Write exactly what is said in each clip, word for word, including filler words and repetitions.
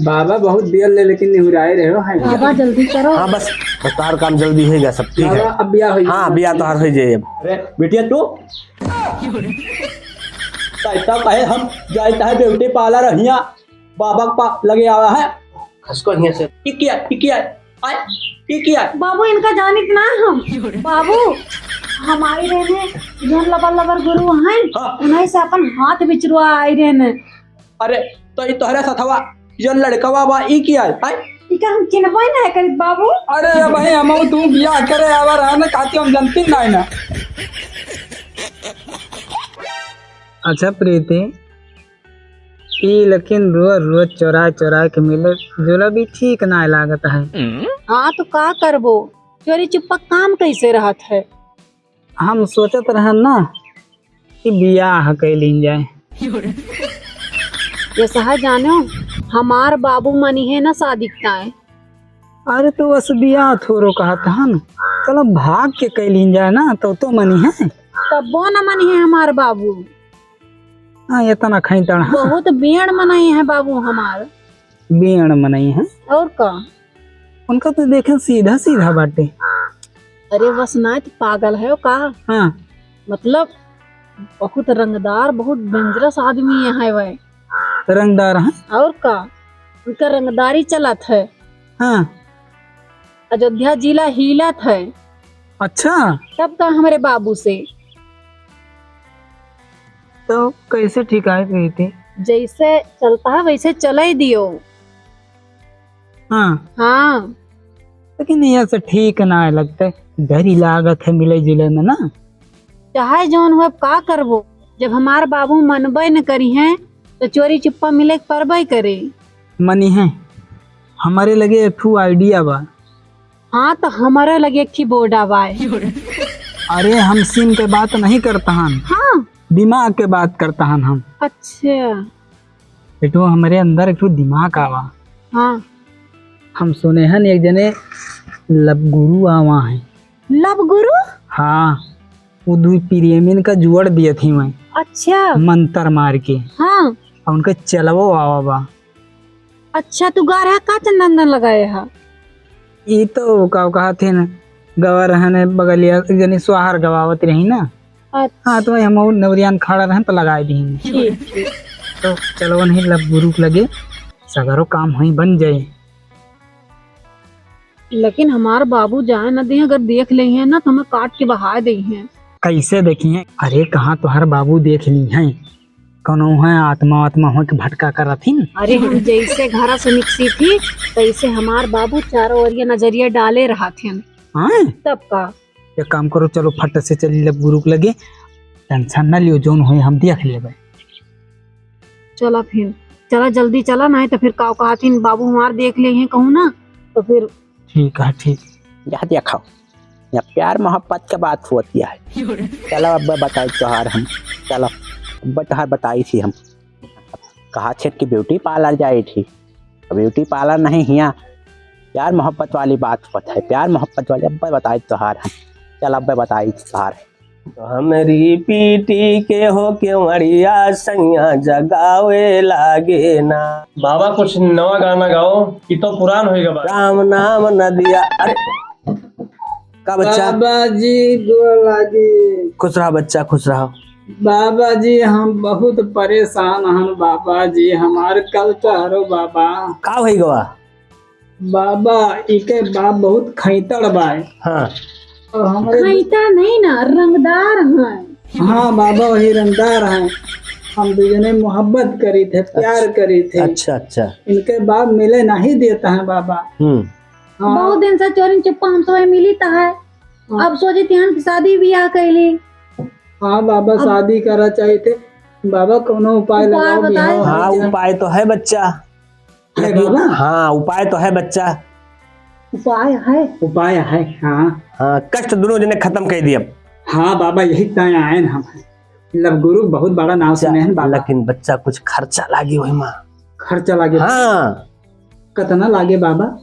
बाबा बहुत बियल ले, लेकिन निहुराए रहे हो, हैं? बाबा जल्दी करो। हाँ, बस, बस तोहार काम जल्दी होइगा, सब ठीक है। बाबा, अब बियाह होइगा। हाँ, बियाह तोहार होइ जाए अब। अरे, बिटिया तू? पैसा कहे हम जाइत है ब्यूटी पार्लर हिया, बाबा के पा लगे आवा है। खसको हिया से। ई किया, ई किया, आय, ई किया। बाबू, इनका जानित ना हम। बाबू, हमारी रहने जौन लबर लबर गुरु हैं, हाँ। उन्हीं से अपन हाथ बिचरुआ आई रहने। अरे, तो ई तोहरे सथवा जौन लड़कवा बा, ई किया है? आय? इका हम चिन्हबे ना करित बाबू। अरे, अब भाई, हम तू बियाह करे आवा रहा ना, काती हम जनती ना है ना। अच्छा प्रीति, ई लेकिन रोज रोज चोराए चोराए के मिले जुले भी ठीक ना लागत है। हाँ, तो का करबो, चोरी चुप्पा काम कैसे रहत है? हम सोचत रहन ना कि बियाह कइ लीन जाए। ये सहा जानो, हमार बाबू मनी है ना शादी के ताए। अरे तो बस बियाह थोरो कहत हन, चलो भाग के कइ लीन जाए ना, तो तो मनी है। तब्बो न मनी है हमार बाबू। हाँ, इतना खैतड़ है। बहुत बेण मनई है बाबू हमार। बेण मनई है। और का? उनका तो देखे सीधा सीधा बाटे। अरे वसनाथ पागल है का? हाँ। मतलब बहुत रंगदार, बहुत डेंजरस आदमी है वह। रंगदार है? और का? उनका रंगदारी चलत है। हाँ। अयोध्या जिला हिलत है। अच्छा। तब का हमरे बाबू से। तो कैसे ठीक आए प्रीति? जैसे चलता है वैसे चले दियो। हाँ। हाँ। लेकिन ये से ठीक ना लगते, डर ही लागत है मिले जुले में ना। चाहे जौन हो, अब का करबो, जब हमार बाबू मनबे न करी हैं, तो चोरी चुप्पा मिले के परबे करे। मनी है, हमारे लगे एक ठू आइडिया बा। हाँ, तो हमारे लगे एक ही बोर्ड आवा है। अरे, हम सिम के बात नहीं करता हन, हाँ। दिमाग के बात करता हन हम। अच्छा। बेटो, हमरे अंदर एक ठो दिमाग आवा। हाँ। हम सुने हन एक जने लव गुरु आवा है। लव गुरु? हाँ, वो दुई प्रेमिन का जोड़ दिए थी मैं। अच्छा। मंतर मार के। हाँ। और उनका चलवो आवा बा। अच्छा, तू गा रहा का चंदन लगाए हा? ई तो का कहा थे ना, गवा रहने बगलिया एक जनी स्वाहर गवावत रही ना। अच्छा। हाँ, तो हम और नवरियान खड़ा रहन तो लगाए दी। ठीक, ठीक। तो चलो नहीं लव गुरु के लगे, सगरो काम होई बन जाए। लेकिन हमार बाबू जाए न दे, अगर देख ले हैं ना तो हमें काट के बहा दे हैं। कैसे देखी हैं? अरे कहाँ तोहर बाबू देख ली हैं? कौनो है आत्मा वात्मा हो के भटका कर रथिन? अरे हम जैसे घरा से निकसी थी तैसे हमार बाबू चारों ओरिया नजरिया डाले रहा थे। हाँ? तब का? एक काम करो, चलो फट से चली लव गुरु के लगे, टेंशन ना लियो, जौन होई हम देख लेबे। चला फिर, चला जल्दी चला, नहीं तो फिर का कहथिन बाबू हमार देख ले हैं कहूँ ना, तो फिर। ठीक है, ठीक। जा देखो, या प्यार मोहब्बत के बात होती है। चलो अब बताई तोहार हम, चलो अब तोहार बताई थी हम। कहा छे कि ब्यूटी पार्लर जाई थी, ब्यूटी पार्लर नहीं हिया, प्यार मोहब्बत वाली बात होत है, प्यार मोहब्बत वाली। अब बताई तोहार हम, चल अब बताई तोहार। तो हमरी पीटी के हो केवड़िया सैया जगावे लागे ना। बाबा कुछ नवा गाना गाओ, ई तो पुरान होइगा बा। राम नाम नदिया, अरे का बच्चा? बाबा जी गोर लागी। खुश रहा बच्चा, खुश रहा। बाबा जी हम बहुत परेशान हन बाबा जी, हमार कल टहरो बाबा। का होई गवा? बाबा, इके बाप बहुत खैतड़ बा। हाँ। और हमरे खैतड़ नहीं ना, रंगदार हैं। हाँ बाबा, वही रंगदार हैं। हम दुजने मोहब्बत करी थे, प्यार अच्छा। करी थे। अच्छा, अच्छा। इनके बाप मिले नहीं देता है बाबा। हम्म। हाँ। बहुत दिन से चोरी चुप्पा हमसे वही मिली ता है। हाँ। अब सोचे ध्यान की शादी ब्याह कैली। हाँ बाबा, अब शादी करा चाहिए थे। बाबा, कोनो उपाय उपाय लगाओ, बताए। बिहाव हाँ, हो जाए। उपाय तो है बच्चा। है लेकिन बाबा? हाँ, उपाय तो है बच्चा। उपाय है? उपाय है, हाँ। हाँ, कष्ट दोनों जने खत्म कर दिए अब। हाँ बाबा, यही ताय आए ना हम। लव गुरु बहुत बड़ा नाम बच्चा, सुने हैं बाबा। लेकिन बच्चा कुछ खर्चा लागी वही माँ। खर्चा लागे? हाँ। कितना लागे बाबा?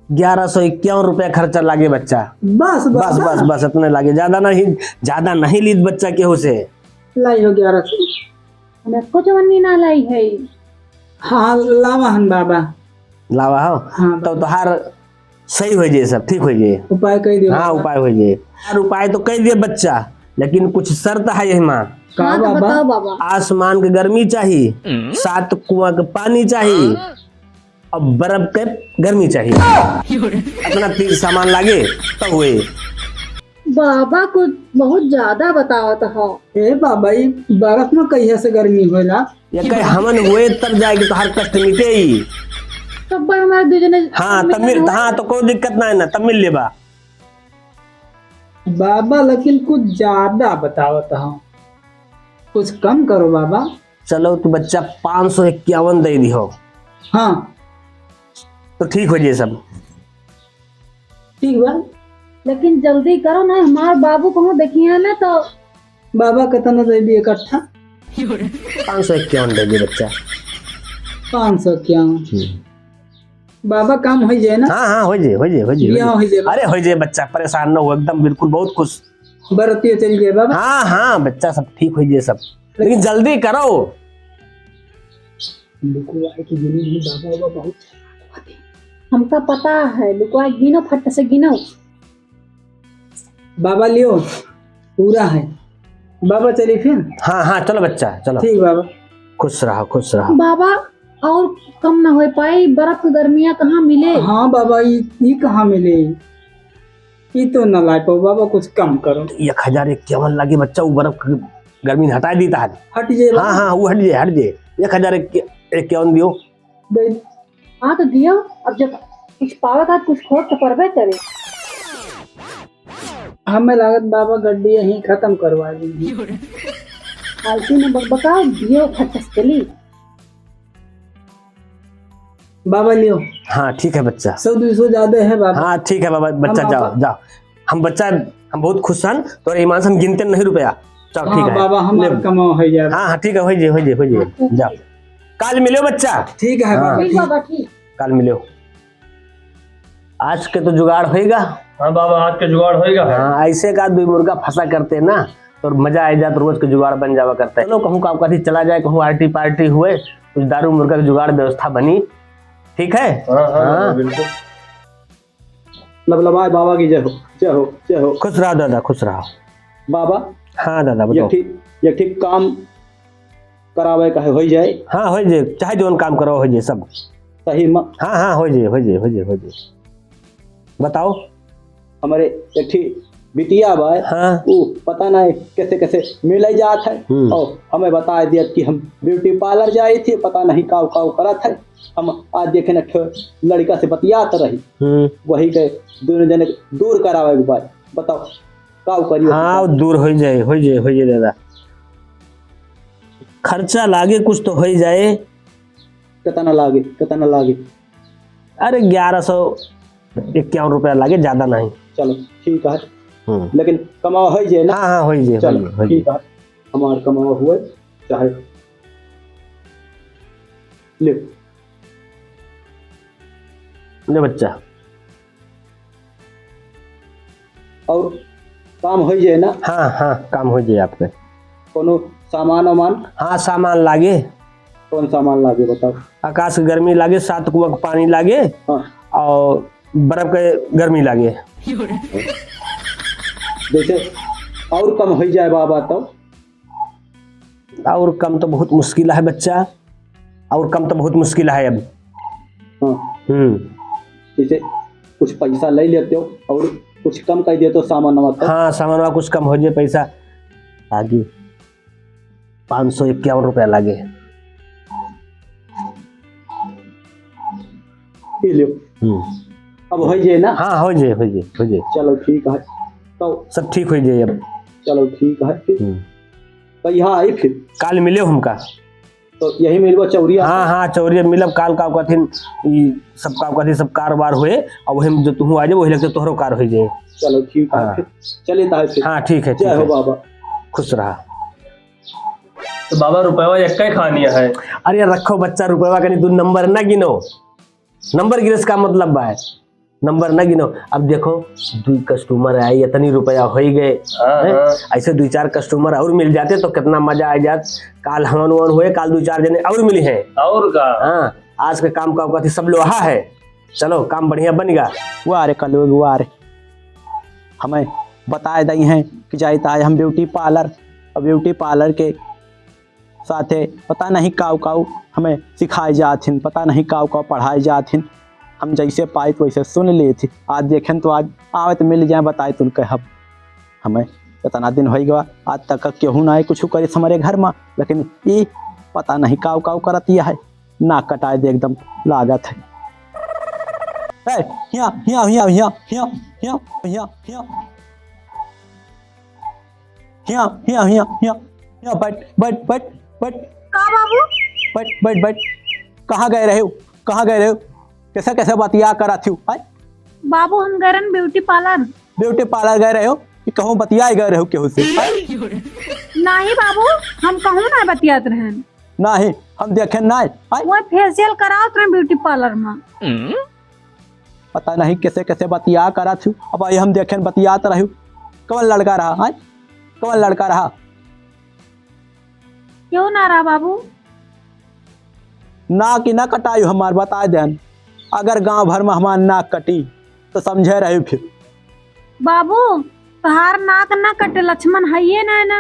ग्यारह सौ इक्यावन रुपया खर्चा लागे बच्चा। बस बस बाबा? बस, इतने लागे, ज्यादा नहीं, ज्यादा नहीं लीत बच्चा केहू से। लाई हो ग्यारह सौ। हमें कुछ वन्नी ना लाई है। हाँ, लावा हन बाबा। लावा हो? हाँ, तो बाबा। तोहार सही होइ जाए, सब ठीक होइ जाए। उपाय कइ दियो हाँ, बाबा। उपाय होइ जाए। यार, उपाय तो कइ दिए बच्चा, लेकिन कुछ शर्त है यही माँ। का हाँ, तो बाबा? बताओ बाबा। आसमान के गर्मी चाही, सात कुआं के पानी चाही, हाँ। और बर्फ के गर्मी चाही। इतना तीन सामान लागे, तब हुए। बाबा कुछ बहुत ज्यादा बतावत हो। ए बाबा, ई बर्फ में कहिया से गर्मी होला? ये कहे हमन हुए तब जाएगी, तोहार कष्ट मिटे ही। तब पर हमारे दो जने हाँ, तब मिल, हाँ, तो कोई दिक्कत ना है ना, तब मिल लेबा। बाबा, लेकिन कुछ ज्यादा बतावत हो, कुछ कम करो बाबा। चलो, तू बच्चा पाँच सौ इक्यावन दे दिहो। हाँ। तो ठीक हो जाए सब। ठीक बा। लेकिन जल्दी करो ना, हमार बाबू कहूँ देखिए ना तो। बाबा, कितना दे दी इकट्ठा? पाँच सौ इक्यावन दे दी बच्चा। पाँच सौ इक्यावन। हम्म। बाबा, काम हो जाए ना? हाँ, हाँ, हो जाए, हो जाए, हो जाए, हो बियाह जाए। हो जाए। अरे, हो जाए बच्चा, परेशान न हो, एकदम बिल्कुल बहुत खुश। बरतियो चल जाए बाबा। हाँ, हाँ, बच्चा सब ठीक हो जाए सब, लेकिन जल्दी करो। लुकवा के गिनी नहीं बाबा, बाबा बहुत चालाक बाटे। हमका पता है, लुकवा गिनो, फट से गिनो। बाबा लियो, पूरा है। बाबा चली फिर? हाँ, हाँ, चलो बच्चा, चलो। ठीक बाबा। खुश रहो, खुश रहो। बाबा, और कम ना हो पाई? बर्फ के गर्मियाँ कहाँ मिले? हाँ बाबा, ई, ई कहाँ मिले? ई तो ना ला पाओ बाबा, कुछ कम करो। एक हजार इक्यावन लागे बच्चा, उ बर्फ के गर्मी हटाए दी तार। हट जे हाँ, बाबा। हाँ, वो हट जे, हट जे। एक हजार इक्यावन दियो। दे। हाँ तो दियो, अब जब कुछ पावे का कुछ खोज तो परबे करे। हमें लागत बाबा गड्डी यहीं खत्म करवा दी। फालतू में बकबकाओ, दियो फटस चली। बाबा लियो। हाँ, ठीक है बच्चा। सौ दो सौ ज्यादा है बाबा। हाँ, ठीक है बाबा, बच्चा हम जाओ, बाबा जाओ। हम बच्चा, हम बहुत खुश हन, तोरे ईमान से हम गिनते नहीं रुपया। चल, हाँ, ठीक है। बाबा, हमार ले। कमाओ हो जाए। हाँ, हाँ, ठीक है, हो जाए, हो जाए, हो जाए। हाँ, जाओ। ठीक। काल मिलो बच्चा। ठीक है हाँ। बाबा, ठीक ठीक। बाबा, ठीक। काल मिलो। आज के तो जुगाड़ होएगा। हाँ बाबा, आज के जुगाड़ होएगा। हाँ, ऐसे का दो मुर्गा फंसा करते ना, तो मजा आ जात, रोज के जुगाड़ बन जावा करते। चलो, कहूँ का कथी चला जाए, कहूँ आर्टी पार्टी हुए, कुछ दारू मुर्गा के जुगाड़ व्यवस्था बनी, ठीक है? हाँ, हाँ, हाँ। बिल्कुल। लबलबाए बाबा की जय हो, जय हो, जय हो। खुश रहो दादा, खुश रहो। बाबा, हाँ दादा, बताओ। एक ठीक, एक ठीक काम करावे का है, होई जाए? हाँ, होई जाए, चाहे जौन काम करावे, होई जाए सब। सही में? हाँ, हाँ, होई जाए, होई जाए, होई जाए, होई जाए। बताओ। हमारे एक ठी बिटिया बा, हाँ। उ पता नहीं कैसे कैसे मिले जात है, हम्म। और हमें बताए दिया कि हम ब्यूटी पार्लर जाए थे, पता नहीं काव काव करत है। हम आज देखे न ठो लड़का से बतियात रही, हम्म। वही के दोनों जने दूर करावे के बाद बताओ काव करियो? हाँ, दूर हो जाए, हो जाए, हो जाए दादा। खर्चा लागे कुछ तो हो ही जाए। कितना लागे, कितना लागे? अरे, ग्यारह सौ इक्यावन रुपया लागे, ज्यादा नहीं। चलो, ठीक है। हम्म। लेकिन कमावा होई जे ना? हाँ, हाँ, होई जे, चलो, होई जे, होई जे। ठीक है। हमार कमावा हुए, चाहे ले। ले बच्चा। और काम होई जे ना? हाँ, हाँ, काम होई जे आपके। कोनो सामान वामान? हाँ, सामान लागे। कौन सामान लागे, बताओ? आकाश के गर्मी लागे, सात कुआं के पानी लागे, हाँ। और बर्फ के गर्मी लागे। जैसे और कम होई जाए बाबा, तो? और कम तो बहुत मुश्किल है बच्चा, और कम तो बहुत मुश्किल है अब। हाँ। हम्म। जैसे कुछ पैसा ले लेते हो और कुछ कम कर देते हो सामान वामान तो? हाँ, सामान वामान कुछ कम हो जाए पैसा। आगे पाँच सौ इक्यावन रुपया लागे। ये लो। हम्म। अब हो जाए ना? हाँ, हो जाए, हो जाए, हो जाए। चलो, ठीक है। तो सब ठीक हो जाए अब। चलो, ठीक है फिर। हम्म। तो यहाँ आई फिर? काल मिले हमका। तो यही मिलबो चौरिया हाँ, पे? हाँ, चौरिया मिलब। काल का कथिन, ई सब का कथिन, सब कारोबार होए, और वही में जो तू आ जाए, वही लगते तोहरो कार हो जाए। चलो, ठीक है हाँ। फिर। चलिए, तो है फिर। हाँ, ठीक है, जय ठीक हो है। बाबा। खुश रहा। तो बाबा, रुपया एक्का ही खानी है। अरे रखो बच्चा, रुपया कनी तू नंबर ना गिनो। नंबर गिने से का मतलब बा है? नंबर ना गिनो। अब देखो, दुइ customer आए, इतनी रुपया होइ गए, हाँ, हैं? हाँ। ऐसे दुइ चार customer और मिल जाते तो कितना मजा आ जात। काल हवन वन हुए, काल दुइ चार जने और मिली हैं। और का? हाँ, आज के काम का, का थी, सब लोहा है। चलो, काम बढ़िया बन गया। वाह रे कलयुग, वाह रे। हमें बताए दई हैं कि जाइत है हम beauty parlour, और beauty parlour के साथे पता नहीं काऊ काऊ हमें सिखाए जात हिन, पता नहीं काऊ काऊ पढ़ाए जात हिन। हम जैसे पाइत वैसे सुन लेत ही। आज देखेन तो आज आवत मिल जाए, बताइत उनके हम। हमें इतना दिन होइ गवा, आज तक केहू ना आए कुछ करिस हमरे घर मा, लेकिन ई पता नहीं काऊ काऊ करत यह है, नाक कटाए दे एकदम लागत है। ए, हिया, हिया, हिया, हिया, हिया, हिया, हिया, हिया, बैठ, बैठ, बैठ, बैठ। का बाबू? बैठ, बैठ, बैठ। कहाँ गए रहे हो? कहाँ गए रहे हो? कैसे, कैसे बतिया कर आती हो? आय? बाबू, हम गए रहन beauty parlour। Beauty parlour गए रहे हो कि कहूँ बतिया गए रहे हो केहू से? आय? नाही बाबू, हम कहूँ ना बतियात रहन। नाही, हम देखेन नाही। आय? वो facial करावत रहन beauty parlour में। पता नहीं कैसे कैसे बतिया करत हूँ। अब आई हम देखेन बतियात रहू। कौन लड़का रहा, हैं? कौन लड़का रहा? क्यों ना रहा बाबू? नाक ही ना कटायू हमार, बताए देन। अगर गांव भर में हमार नाक कटी तो समझे रहू फिर। बाबू, तोहार नाक ना कटे, लक्ष्मण हइये ना ना।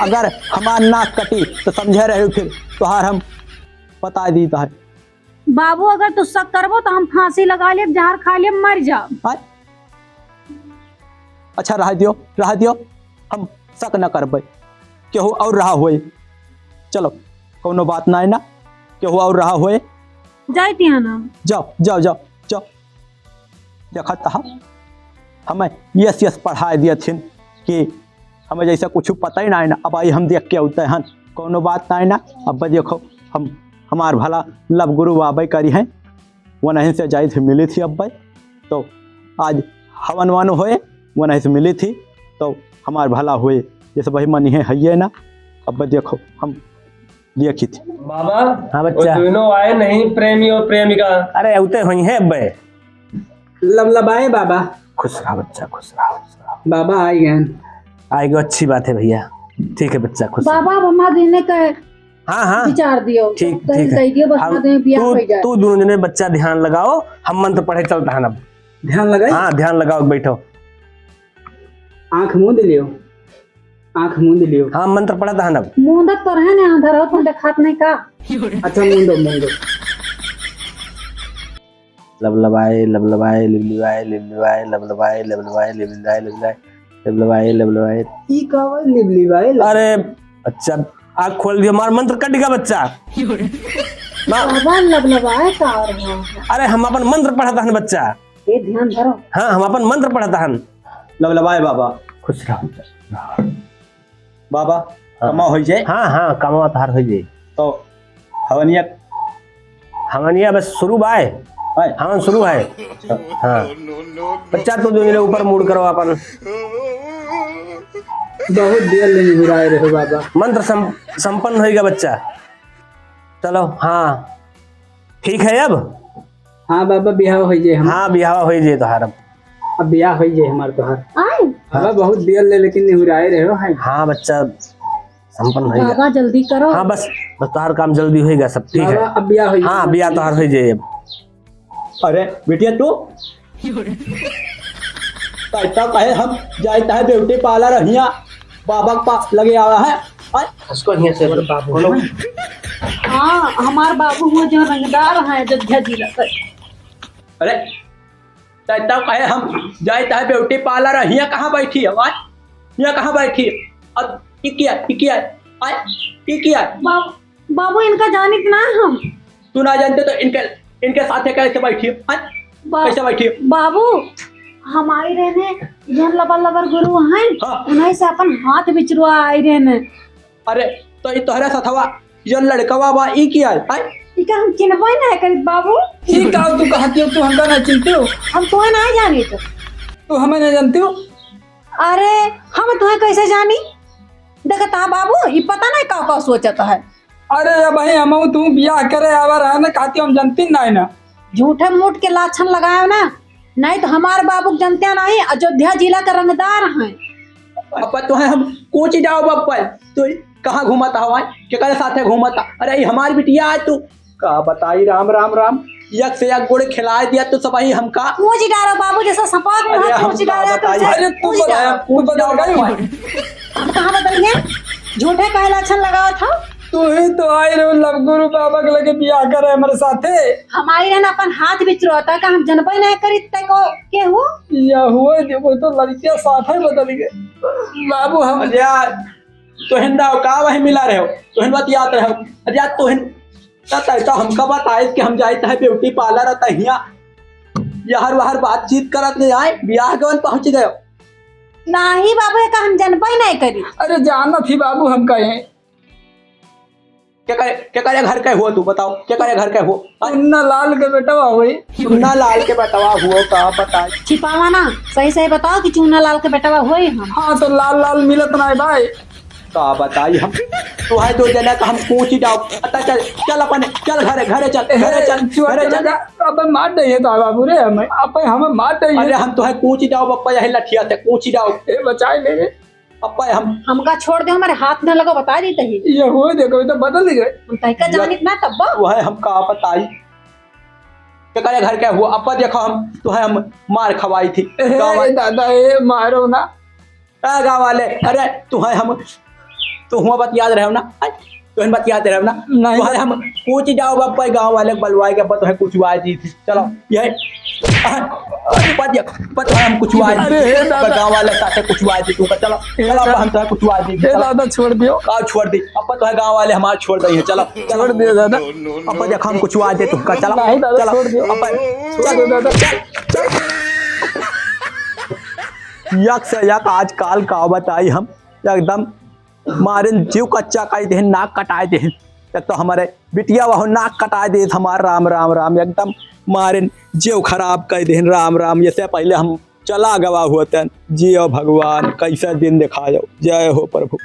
अगर हमार नाक कटी तो समझे रहू फिर, तोहार हम बताए दी तोहार। बाबू, अगर तू शक करबो तो हम फांसी लगा लेब, जहर खा लेब, मर जाब। आय? अच्छा, रह दियो, रह दियो, हम शक न करबे, केहू और रहा होए। चलो, कौनो बात ना है ना, केहू और रहा होए। जाइत ही ना। जाओ, जाओ, जाओ, जाओ। देखत ह, हमें यस यस पढ़ाए दियत हिन कि हमें जैसे कुछ पता ही ना है ना। अब आई हम देख के आउते हन, कौनो बात ना है ना। अब देखो, हम, हमार भला लव गुरु बाबे करी हैं, वनहीं से जाइत ही मिली थी अब्बे। तो आज हवन वन होए, वनहीं से मिली थी, तो हमार भला होए, ये सब वही मनी है, है ये ना। अब्बे देखो, हम देखी थी। बाबा, हाँ बच्चा। वो दोनों आए नहीं, प्रेमी और प्रेमिका। अरे, आउते होइहैं अब्बे। लबलबाए बाबा। खुश रहा बच्चा, खुश रहा, खुश रहा। बाबा आई गए। आई गो, अच्छी बात है भैया। ठीक है बच्चा, खुश रहा। बाबा, अब हमार देने का हाँ, हाँ। विचार दियो। ठीक, कहीं ठीक है। कह दियो, बस हम, हमार देने बियाह तू, हो जाए। तू दोनों जने बच्चा ध्यान लगाओ, हम मंत्र पढ़े चलता है ना। ध्यान लगाई? हाँ, ध्यान लगाओ, बैठो। आँख मूंद लियो, आँख मूंद लियो। हाँ, मंत्र पढ़त हन अब। मूंदत तो रहे ने, आंधर हो, तुम देखात नहीं का? अच्छा, मूंदो, मूंदो। लबलबाए, लबलबाए, लिबलिबाए, लिबलिबाए, लबलबाए, लबलबाए, लिबलिबाए, लिबलिबाए, लबलबाए, लबलबाए। ई का बा, लिबलिबाए, लब- अरे, अच्छा, आँख खोल दियो, मार मंत्र कट गया बच्चा। मार। बाबा, लबलबाए का हो रहा है? अरे, हम अपन मंत्र पढ़त हन बच्चा। ए, ध्यान धरो। हाँ, हम अपन मंत्र पढ़त हन। लबलबाए बाबा। खुश रहो। बाबा, हाँ। कमा होइ जाए? हाँ, हाँ, कमा तहार होइ जाए। तो हवनिया? हवनिया बस शुरू बाए। आए। हवन शुरू है। हाँ। बच्चा, तू दोनों ऊपर मूड़ करो अपन। बहुत देर ले निहुराए रहे बाबा। मंत्र सम-, संपन्न होइगा बच्चा। चलो, हाँ। ठीक है अब? हाँ बाबा, बियाह होइ जाए हम। हाँ, बियाह होइ जाए तोहार अब। अब बियाह होइ जाए हमार तोहार। आए? बाबा, बहुत देर ले लेकिन निहुराए रहे हो, हैं? हाँ बच्चा, संपन्न होइ गया। बाबा, जल्दी करो। हाँ, बस, बस तोहार काम जल्दी होइगा, सब ठीक है। बाबा, अब बियाह होइ जाए। हाँ, बियाह तोहार होइ जाए अब। अरे, बिटिया तू? पैसा कहे हम जाइत है beauty parlour हियाँ। बाबा के पास लगे आवा है। आय? इसको हियाँ से बोलो। हाँ, हमार बाबू हुआ जो रंगदार हैं अयोध्या जिला का। अरे, तै तब कहे हम जाइत है beauty parlour, हियाँ कहाँ बैठी है? आय? हियाँ कहाँ बैठी है? अब ई क्या, ई क्या? आय? ई क्या? बाबू, बाबू, इनका जानित ना हम। तू ना जानते तो इनके, इनके साथे कैसे बैठी? हाँ? बा-, कैसे बैठी? बाबू, हमारी रहने जौन लबर लबर गुरु हैं, हाँ। उन्हीं से अपन हाथ बिचरवा आई रहने। अरे, तो ई तोहरे साथवा जौन लड़कवा बा, ई की आय? हाँ? ई का हम चिन्हबे ना करित बाबू। ई का तू कहती हो, तू हमका ना चिन्हती हो? हम तोहे ना जानित। तू हमें ना जानती हो? अरे, हम तोहे कैसे जानी? देखता बाबू, ई पता नहीं का का सोचत है। अरे, अबहीं हमहू तू बियाह करे आवा रहा ना, कहती हम जनती नाहीं ना। झूठे मूठ के लाछन लगायो ना, नहीं तो हमार बाबू के जनते नहीं, अयोध्या जिला के रंगदार हैं। अब तो है हम कोची जाओ बप्पा, तू कहाँ घूमत हवा, केकरे साथे घूमत? अरे, ई हमार बिटिया है, तू का बताई, राम, राम, राम, एक से एक गुण खिलाए दिया तू सबही हमका। पूछ डारो बाबू, जैसे सपाट में अरे, हाथ हम पूछ डारो का बताई। अरे, तू पूछ बता, डारो। तू बदल गई हो। हम कहाँ बदल गए? झूठे काहे लक्षण लगावत हो? तू ही तो आई रहो लव गुरु बाबा के लगे बियाह करे हमरे साथे। हम आई रहे ना, अपन हाथ बिचरोता का हम जनबे नहीं करी तै को के हो? या हुए देखो तो लड़कियां साथे बदल गए। बाबू हम अरे यार, तोहिन दाव का वही मिला रहे हो, तोहिन बतियात रहे हो। अरे यार, तोहिन तै तो हमका बताए कि हम जाइत है ब्यूटी पार्लर, और तहिया यहर वहर बातचीत करत ले आए, बियाह गवन पहुंच गयो। नाही बाबू, एका हम जनबे नहीं करी। अरे जानत ही बाबू, हम कहे केकरे, केकरे घर के हो तू बताओ, केकरे घर के हो? हाँ? मुन्ना लाल के बेटवा होई। मुन्ना लाल के बेटवा हुओ का बताई? छिपावा ना, सही सही बताओ कि चूना लाल के बेटवा होई हम। हाँ, तो लाल लाल मिलत ना है भाई। का बताई हम, तू है दो जना का हम पूछ ही जाओ। अता चल, चल अपन, चल घरे, घरे चल, घरे चल, चुआ घरे चल। चल। अब मार दे ये तो बाबू रे, हमें, अब हमें मार दे ये। अरे हम तो है पूछ ही जाओ बप्पा, यही लठिया से पूछ ही जाओ। ए, बचाए ले रे। अब्बा हम हमका छोड़ दे, हमारे हाथ न लगो, बता दी तही। ये हो देखो, ये तो बदल गए। हम तहिका या जानित ना तब्बा। वह हम का बताई। केकरे घर के हुआ? अब्बा देखो हम, तो है हम मार खवाई थी। ए, गाँव वाले। दादा, ए, मारो ना। ए, गाँव वाले, अरे, तो है हम, तो हुआ बतियात रहे हो ना? आई, तोहिन बतियात रहे हो ना? नहीं। तो है हम पूछ जाओ बप्पा, गाँव वाले बलवाए के बत है कुछ वाई दी थी। चलो, ये, अरे, बत, बत हम कुछ वाई अरे, हे दादा। गाँव वाले साथे कुछ वाई दी तू, चलो, हे चलो, अब दादा। हम तो कुछ वाई दी, हे चलो। दादा, छोड़ दियो। का छोड़ दी? अब तो है गाँव वाले हमार छोड़ दे, चलो, चलो। छोड़ दियो दादा। अब देखो हम कुछ वाई दे तुमका, चलो, नहीं दादा, चलो। छोड़ दियो। अब छोड़ दियो दादा। चल, चल। यक से यक आजकल का बताई हम, एकदम मारिन जीव कच्चा कइ देहिन, नाक कटाइ देहिन। एक तो हमरे बिटिया वहु नाक कटाइ देत हमार, राम, राम, राम, एकदम मारिन जीव खराब कइ देहिन, राम, राम। एसे पहिले हम चला गवा होतन। जियो भगवान, कइसे दिन देखायो। जय हो प्रभु।